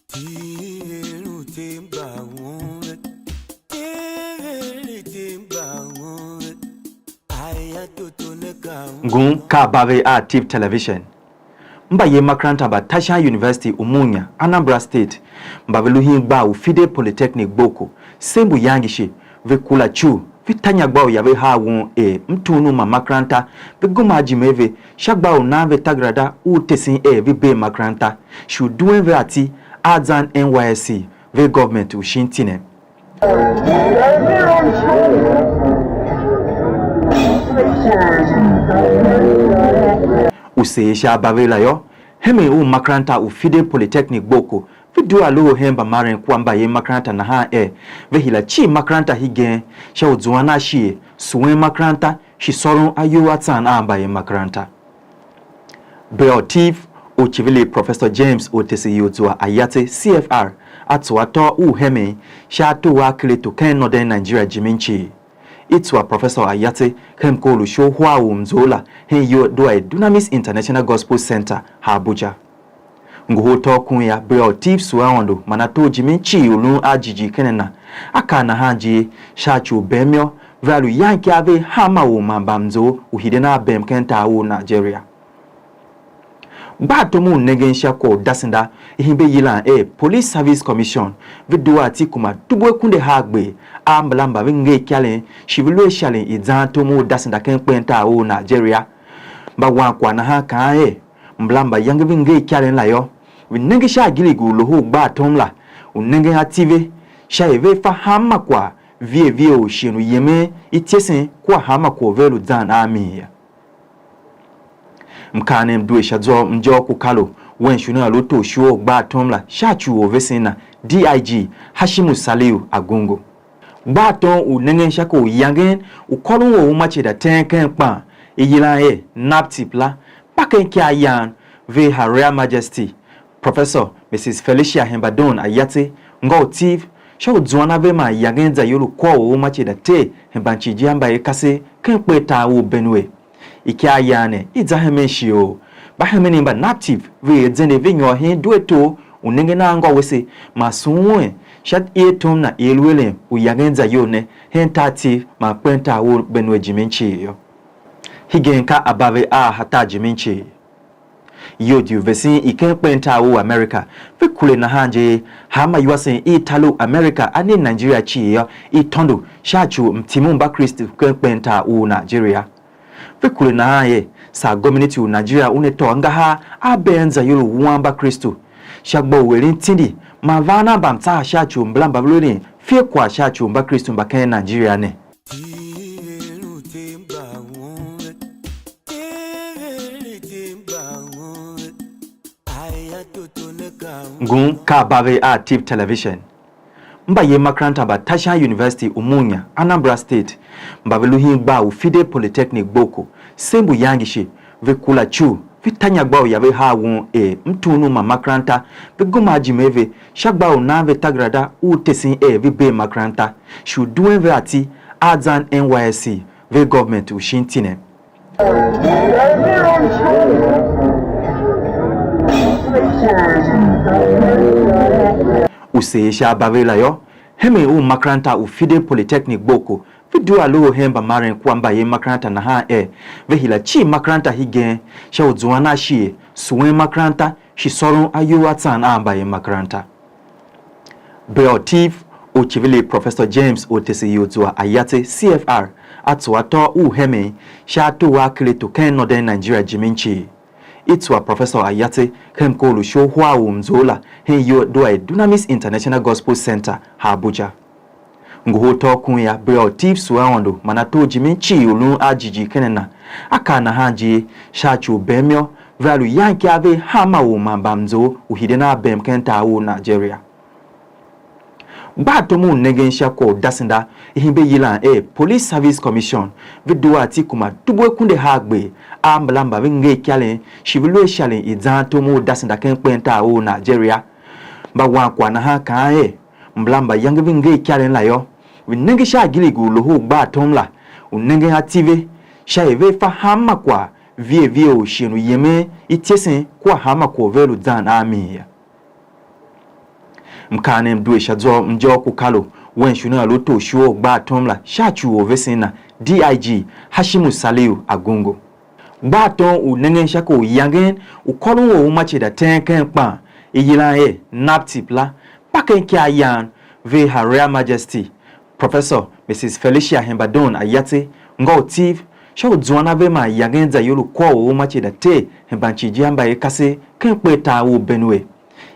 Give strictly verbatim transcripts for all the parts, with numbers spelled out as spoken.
Ngun ka bave a Tiv Television. Mbayev makaranta mba Tashan University Umunya, Anambra State, mba ve lu hen gbaa u Fide Polytechnic Gboko, se mbu yange shi, ve kula cu, ve ta inyagba u ya ve haa won er mtughunuu ma makaranta ve gema a jime ve sha gbaa u nan ve takerada u tesen er ve bee makaranta, shi u duen ve ati a zan N Y S C ve government u shin iti ne. U seer sha aba ve la yô, hemen u makaranta u Fide Polytechnic Gboko, ve due a loho hen mbamaren kua mbayev makaranta nahan er, ve hila cii makaranta hegen sha u zuan a shighe, suen makaranta, shi sôron ayol a tsan a mbayev makaranta. Bea u Tiv, u civili Professor James Otese Iozua Ayatse, C F R, a tso atô u hemen sha ato a Kileto ken Northern Nigeria jimin cii. I tsua Professor Ayatse ken mkohol u sha uhar u mzough la hen iyol dua i Dunamis International Gospel Center, ha Abuja. Ngohol tôô kun ya, Bea u Tiv sugh Aôndo man ato u jimin cii u lun a jighjigh ken a na, a kaa nahan je sha ci u bem yô, vea lu yan ikyav vea hanma or man mbamzough u hiden a bem ken tar u Nigeria. Gbaatom u nengen sha kwagh u dasenda i himbe yilan er Police Service Commission, ve due ati kuma dubu akunduahar gber a mbala mba ve nger ikaren shi ve lu a isharen i zan tom u dasenda ken kpen tar u Nigeria. Mba wan kwagh nahan kaan er, mbala mba yange ve nger ikaren la yô, ve nenge sha agiligi u loho u gbaatom la, u nengen ati ve, sha er vea fa hanma kwagh vie vie u shighe u yemen ityesen kua hanma kwagh vea lu zan a mi yô. Mkaanem due sha zwa u Njôôr ku Kalo, wen shon a lu torshua u gbaatom la sha ci u orvesen na, D I G Hashimu Saliu Agungu. Gbaatom u nengen sha kwagh u yangen u kôron or u macida teen ken kpan i yilan er NAPTIP la, kpa ken ikyav yan ve Her Royal Majesty Professor Missus Felicia Hembadon Ayatse, ngô u Tiv, sha u zuan a ve man yangen zayol u kôr or u macida tee hemban ci jia mba er kasev ken kper tar u Benue. Ikyav yan ne i za hemen shighe u mbahemenev mba NAPTIP ve er zende ve nyôr hen duetor u nengen a ngô wese man sughun un sha ietom na i lu eren u yangen zayol ne hen tar Tiv man kpen tar u Benue jimin cii yô. Hegen ka aba ve a ha tar jimin cii. Iyol di u vesen i ken kpen tar u America, ve kure nahan je, hanma iwasen i tar u America a ne Nigeria cii yô, i tôndo sha ci u mtim u Mbakristu ken kpen tar u Nigeria. Ve kure nahan er, saa gomnati u Nigeria una tôô angahar a been zayol u wuan Mbakristu, sha gba u eren tindi man van a mbamtsaha sha ci u mbala mba ve lu eren fie kwagh sha ci u Mbakristu mba ken Nigeria ne. Ngun ka aba ve a Tiv Television. Mbayev makaranta mba Tashan University Umunya, Anambra State, mba ve lu hen gbaa u Fide Polytechnic Gboko, se mbu yange shi, ve kula cu, ve ta inyagba u ya ve haa won er mtughunuu ma makaranta ve gema a jime ve sha gbaa u nan ve takerada u tesen er ve bee makaranta, shi u duen ve ati a zan N Y S C ve government u shin iti ne. U seer sha aba ve la yô, hemen u makaranta u Fide Polytechnic Gboko, ve due a loho hen mbamaren kua mbayev makaranta nahan er, ve hila cii makaranta hegen sha u zuan a shighe, suen makaranta, shi sôron ayol a tsan a mbayev makaranta. Bea u Tiv, u civili Professor James Otese Iozua Ayatse, C F R, a tso atô u hemen sha ato a Kileto ken Northern Nigeria jimin cii. I tsua Professor Ayatse ken mkohol u sha uhar u mzough la hen iyol dua i Dunamis International Gospel Center, ha Abuja. Ngohol tôô kun ya, Bea u Tiv sugh Aôndo man ato u jimin cii u lun a jighjigh ken a na, a kaa nahan je, sha ci u bem yô, vea lu yan ikyav vea hanma or man mbamzough u hiden a bem ken tar u Nigeria. Gbaatom u nengen sha kwagh u dasenda i himbe yilan er Police Service Commission, ve due ati kuma dubu akunduahar gber a mbala mba ve nger ikaren shi ve lu a isharen i zan tom u dasenda ken kpen tar u Nigeria. Mba wan kwagh nahan kaan er, mbala mba yange ve nger ikaren la yô, ve nenge sha agiligi u loho u gbaatom la, u nengen ati ve, sha er vea fa hanma kwagh vie vie u shighe u yemen ityesen kua hanma kwagh vea lu zan a mi yô. Mkaanem due sha zwa u mjôôr ku Kalo, wen shon a lu torshua u gbaatom la sha ci u orvesen na, D I G Hashimu Saliu Agungu. Gbaatom u nengen sha ko u yangen u kôron or uma cii da teen ken kpan i yilan er naptip la, kpa ken ikyav yan ve Her Royal Majesty Professor Missus Felicia Hembadon Ayatse ngô u tiv sha u zuan ave man yangen zayol u kôr u uma cii da tee hemban cii je a mbayev kasev ken kper tar u Benue.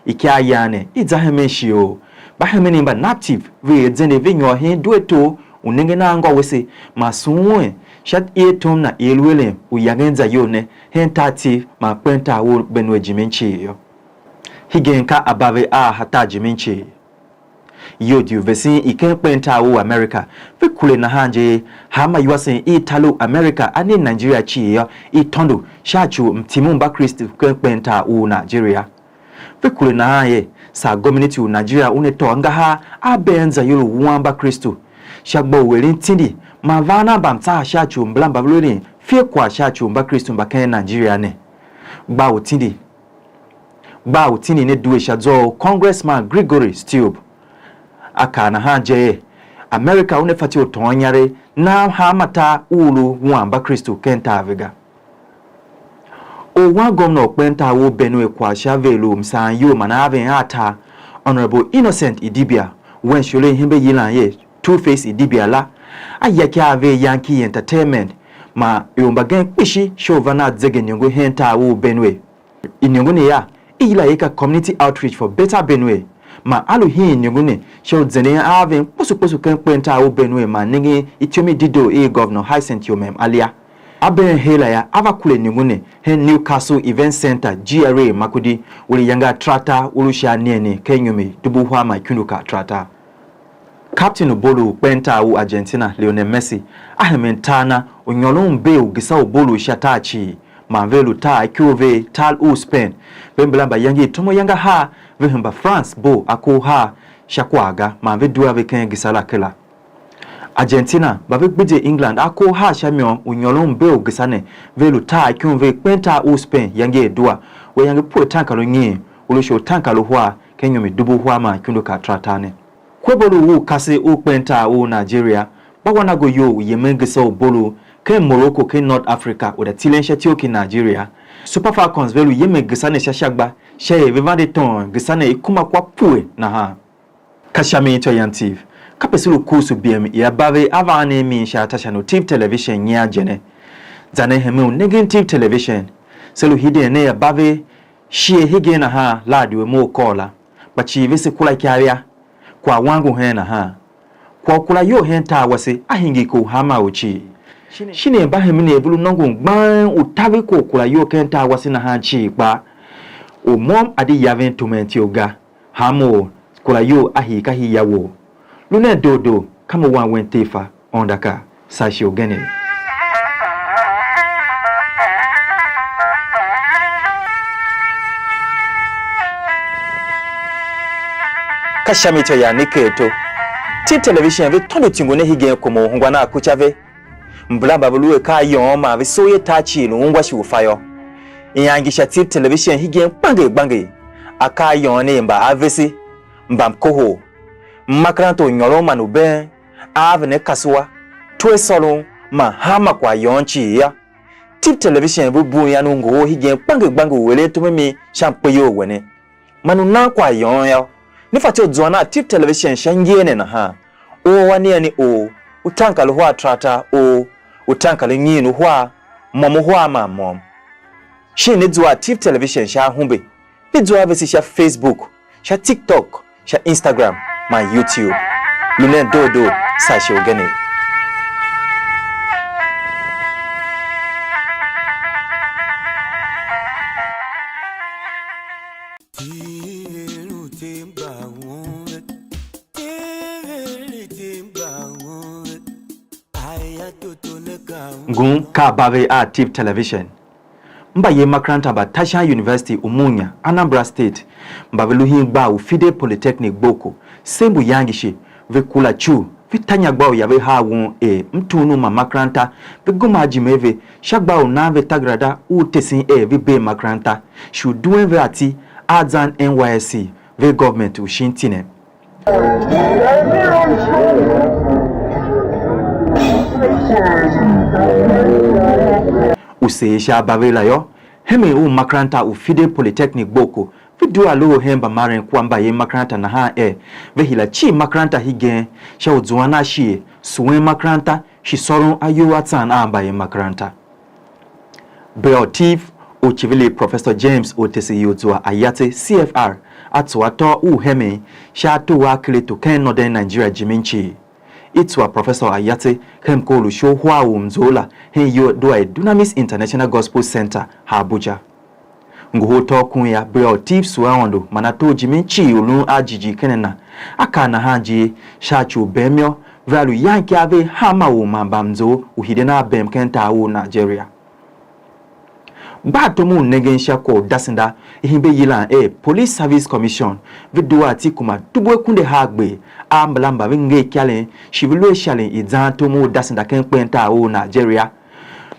Ikyav yan ne i za hemen shighe u mbahemenev mba naptip ve er zende ve nyôr hen duetor u nengen a ngô wese man sughun sha ietom na i lu eren u yangen zayol ne hen tar tiv man kpen tar u Benue jimin cii yô. Hegen ka aba ve a ha tar jimin cii. Iyol di u vesen i ken kpen tar u America ve kure nahan je, hanma iwasen i tar u America a ne Nigeria cii yô, i tôndo sha ci u mtim u Mbakristu ken kpen tar u Nigeria. Ve kure nahan er, saa gomnati u Nigeria una tôô angahar a been zayol u wuan Mbakristu sha gba u eren tindi man van a mbamtsaha sha ci u mbala mba ve lu eren fie kwagh sha ci u Mbakristu mba ken Nigeria ne. Gba u tindi Gba u tindi ne due sha zwa u Congressman Gregory Steube. A kaa nahan je er, America una fatyô u tôôn inyaregh na hanma tar u lu wuan Mbakristu ken tar ve ga. Orwan gomna u kpen tar u Benue kwagh sha ve lu msaan iyol man a ven a tar, Honorable Innocent Idibia, wen shule i hembe yilan er Two Face Idibia la, a ya ikyav a ve Yankee Entertainment, man ior mbagen kpishi sha u van a zege iniongo hen tar u Benue. Iniongo ne ya, i yila er ka Community Outreach for Better Benue, man a lu hiin iniongo ne sha u zenden a ven kposo kposo ken kpen tar u Benue man nengen ityom i dedoo i Governor Hyacinth Yomem Alia. A been her la yô, a va kure iniongo ne hen Newcastle Event Center, G R A Makurdi, u iyange a tarata u lu sha anigheni ken inyom i dubu uhar man ikundu kar tarata. Captain u bolo u kpen tar u Argentina, Lionel Messi, a hemen tar na u nyôron mber u gesa u bolo sha tar cii, man vea lu tar a ikor vee tar u Spain. Ve mbala mbayange i tom u iyange ahar ve hemba France bo akohar sha kwagh ga, man ve due ave ken gesa la kera. Argentina mba ve gbidye England akohar sha môm u nyôron mber u gesa ne, ve lu tar a ikom ve kpen tar u Spain yange a dua, u iyange pue tankar u nyiin, u lu shi u tankar uhar ken inyom i dubu uhar man ikundu kar tarata ne. Kwabolo u kasev u kpen tar u Nigeria, mba wanago iyol u yemen gesa u bolo ken Morocco ken North Africa u da tilen sha ityough ki Nigeria. Super Falcons ve lu yemen gesa ne sha sha gba, sha er ve vande tôôn gesa ne i kuma kwa pue nahan. Ka sha mi ityô yan tiv, kape se lu kuusu biem i a ba ve a va a ne mi sha atashan u Tiv Television nyian je ne. Za ne hemen u nengen Tiv Television, se lu hiden ne a ba ve shighe hegen nahan la a due mo u kôr la, kpa cii vese kura ikyav ya. Kwagh wang u heen nahan? Kwagh u kura iyol hen tar wase a hingir ku u hanma u cii. Shin er mba hemenev ve lu nôngon gbang u taver kwagh u kura iyol ken tar wase nahan cii kpa? U môm a di yaven tumen ityough ga, hanma u kura iyol a hii ka hii ya wou. Lu nen doo doo, ka mo wan wen Tefa. Ondaka, saa shighe ugen. Ka sha mi ityô yan ne ker to. Tiv Television ve tôndo ityungu ne hegen kuma u ungwa nan kuca ve. Mbala mba ve lu a ka ayôôn man ve soo ye tar cii lu ungwa shi u fa yô. Iyange sha Tiv Television hegen gbanger gbanger. A ka ayôôn ne mba a vese, mba mkohol, makaranta u nyôron man u been, a vene kasua, twe sôron man hanma kwagh yôôn cii yô. Tiv Television ve bugh yan u ngohol hegen gbanger gbanger u eren tom a mi sha mkpeyol wene. Man u nan kwagh yôôn yô, ne fatyô u zuan a Tiv Television sha ngee ne nahan, or a anigheni or, utaankarahar tartar or, utaankarunyiin uhar, môm uhar man môm. Shin ne zua a Tiv Television sha ahumbe, ne zua a vese sha Facebook, sha TikTok, sha Instagram man YouTube. Lu nen doo doo, saa shighe ugen. Ngun ka aba ve a Tiv Television. Mbayev makaranta mba Tashan University Umunya, Anambra State, mba ve lu hen gbaa u Fide Polytechnic Gboko, se mbu yange shi, ve kura icugh, ve ta inyagba u ya ve haa won er mtughunuu ma makaranta ve gema a jime ve sha gbaa u nan ve takerada u tesen er ve bee makaranta, shi u duen ve atô a zan N Y S C, ve government u shin tinem. U seer sha aba ve la yô, hemen u makaranta u Fide Polytechnic Gboko ve due a loho hen mbamaren kua mbayev makaranta nahan er ve hila cii makaranta hegen sha u zuan ashighe, suen makaranta, shi sôron ayol a tsan a mbayev makaranta. Bea u Tiv u icivili Professor James Otese Iozua Ayatse, C F R, a tso atô u hemen sha ato a Kristu ken Northern Nigeria jimin cii. I tsua Professor Ayatse ken mkohol u sho uhar u mzough la hen iyol dua i Dunamis International Gospel Center, Abuja. Ngohol tôô kun yô, Bea u Tiv sugh Aôndo man ato jimin cii u lun a jighjigh ken a na. A kaa nahan je sha ci u bem yô, vea lu yan ikyav vea hanma or man mbamzough u hiden a bem ken tar u Nigeria. Gbaatom u nengen sha kwagh u dasenda i himbe yilan er Police Service Commission ve dua ati kuma dubu akunduahar gber a mbala mba ve nger ikaren shi ve lu a isharen i zan tom u dasenda ken kpen tar u Nigeria.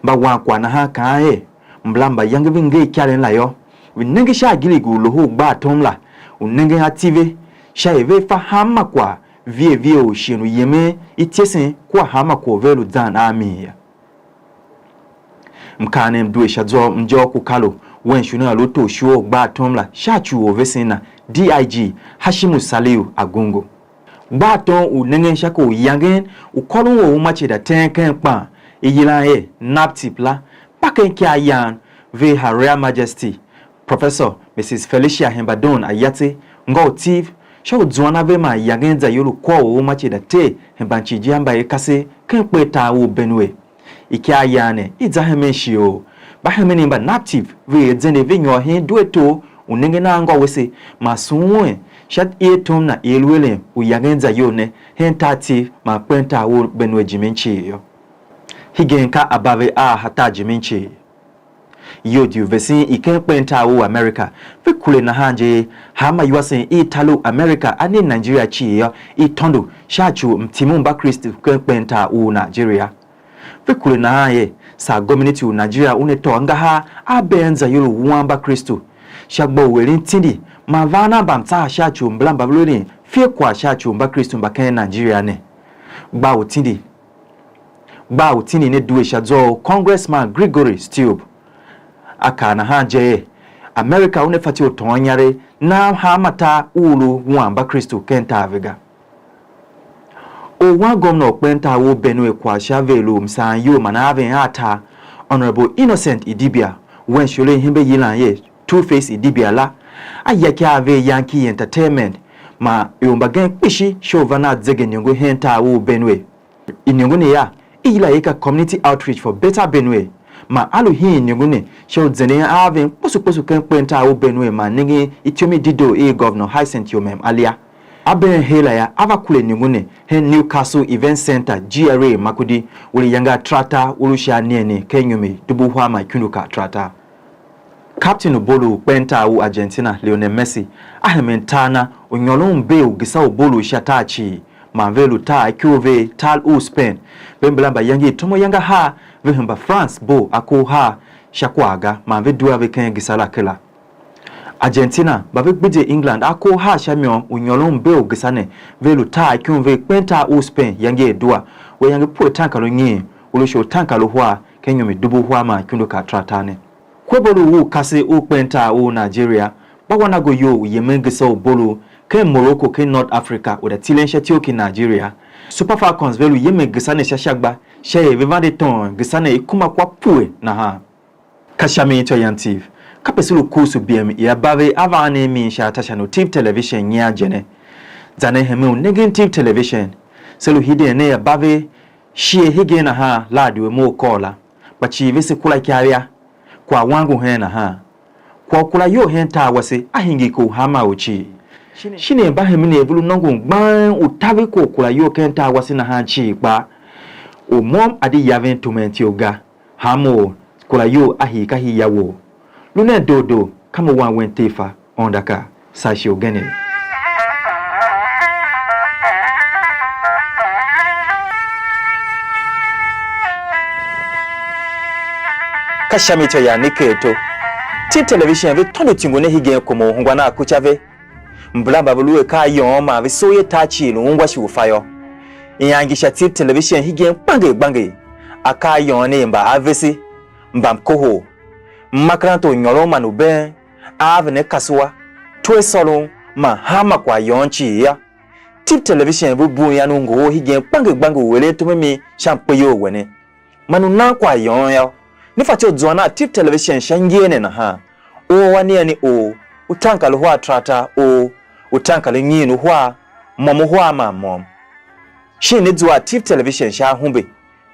Mba wan kwagh nahan kaan er, mbala mba yange ve nger ikaren la yô, ve nenge sha agiligi u loho u gbaatom la, u nengen ati ve, sha er vea fa hanma kwagh vie vie u shighe u yemen ityesen kua hanma kwagh u vea lu zan a mi yô. Mkaanem due sha zwa u Njôôr ku Kalo, wen shon a lu torshua u gbaatom la sha ci u orvesen na, D I G Hashimu Saliu Agungu. Gbaatom u nengen sha kwagh u yangen u kôron or u Maceda teen ken kpan i yilan er naptip la, kpa ken ikyav yan ve Her Royal Majesty Professor Missus Felicia Hembadon Ayatse, ngô u Tiv, sha u zuan ave man yangen zayol u kôr u Maceda tee hemban cijiambayev kasev ken kper tar u Benue. Ikyav yan ne i za hemen shighe u mbahemenev mba naptip ve er zende ve nyôr hen duetor u nengen a ngô wese man sughun un sha ietom na i lu eren u yangen zayol ne hen tar Tiv man kpen tar u Benue jimin cii yô. Hegen ka aba ve a ha tar jimin cii. Iyol di u vesen i ken kpen tar u America ve kure nahan je, hanma iwasen i tar u America a ne Nigeria cii yô, i tôndo sha ci u mtim u Mbakristu ken kpen tar u Nigeria. Ve kure nahan er, saa gomnati u Nigeria una tôô angahar a been zayol u wuan Mbakristu sha gba u eren tindi man van a mbamtsaha sha ci u mbala mba ve lu eren fie kwagh sha ci u Mbakristu mba ken Nigeria ne. Gba u tindi Gba u tindi ne due sha zwa u Congressman Gregory Steube. A kaa nahan je er, America una fatyô u tôôn inyaregh na hanma tar u lu wuan Mbakristu ken tar ve ga. Or wan gomna u kpen tar u Benue kwagh sha ver lu msaan iyol man a ven a tar, Honorable Innocent Idibia, wen shule i hembe yilan er Two Face Idibia la, a ya ikyav a ver Yankee Entertainment man ior mbagen kpishi sha u van a zege iniongo hen tar u Benue. Iniongo ne ya, i yila er ka Community Outreach for Better Benue, man a lu hiin iniongo ne sha u zenden a ven kposo kposo ken kpen tar u Benue man nengen ityom i dedoo i Governor Hyacinth Yomem Alia. A been her la yô, a va kure iniongo ne hen Newcastle Event Center, G R A Makurdi, u lu iyange ataratar u lu sha anigheni ken inyom i dubu uhar man ikundu kar ataratar. Captain u bolo u kpen tar u Argentina, Lionel Messi, a hemen tar na u nyôron mber u gesa u bolo sha tar cii, man ve lu tar a ikor ve tar u Spain. Ve mbala mba yange i tom u iyange ahar, ve hemba France bo akohar sha kwagh ga, man ve due a ve ken gesa la kera. Argentina mba ve gbidye England akohar sha môm u nyôron mber u gesa ne, ve lu tar a ikor ve kpen tar u Spain yange adua, u iyange pue tankar unyiin, u lu sha u tankar uhar ken inyom i dubu uhar man ikundu kar ataratar ne. Kwabolo u kasev u kpen tar u Nigeria, mba wan a go iyol u yemen gesa u bolo ken Morocco ken North Africa u da tilen sha ityough ki Nigeria. Super Falcons ve lu yemen gesa ne sha sha gba, sha er ve vande tôôn gesa ne i kuma kwa pue nahan. Ka sha mi ityô yan Tiv, kape se lu kuusu biem i aba ve a va a ne mi sha atashan u Tiv Television nyian je ne. Za ne hemen u nengen Tiv Television, se lu hiden ne aba ve, shighe hegen nahan la a due mo u kôr la, kpa cii vese kura ikyav ya. Kwagh wan ngu hen nahan. Kwagh u kura iyol hen tar wase a hingir ku hanma u cii. Shin er mba hemen er ve lu nôngon gbang u taver kwagh u kura iyol ken tar wase nahan cii kpaa, u môm a di yaven tumen ityough ga, hanma u kura iyol a hii ka hii ya wou. Lu nen doo doo, ka mo wan wen Tefa. Onda ka saa shighe ugen. Ka sha mi ityô ya ni ker to. Tiv Television ve tôndo ityungu ne hegen kuma u hungwan a kuca ve. Mbala mba ve lu akaa yôôn man ve soo ye tar cii lu ungwa shi u fa yô. Iyange sha Tiv Television hegen gbanger gbanger, akaa yôôn ne mba a vese, mba mkohol, mmakaranta u nyôron man u been, a ave ne kasua, twer sôron man hanma kwagh yôôn cii yô. Tiv Television ve bugh ian u ngohol hegen gbanger gbanger u eren tom a mi sha mkpeyol we ne. Man u nan kwagh yôôn yô, ne fatyô u zuan a Tiv Television sha ngee ne nahan. Or u a nian ni or, u tan kar uhar tartar or, u tan kar nyiin uhar, môm uhar man môm. Shin ne zua a Tiv Television sha ahumbe,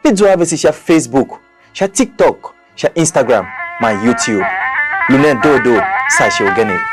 ne zua a vese sha Facebook, sha TikTok, sha Instagram man YouTube. Lu nen doo doo, saa shi ugen.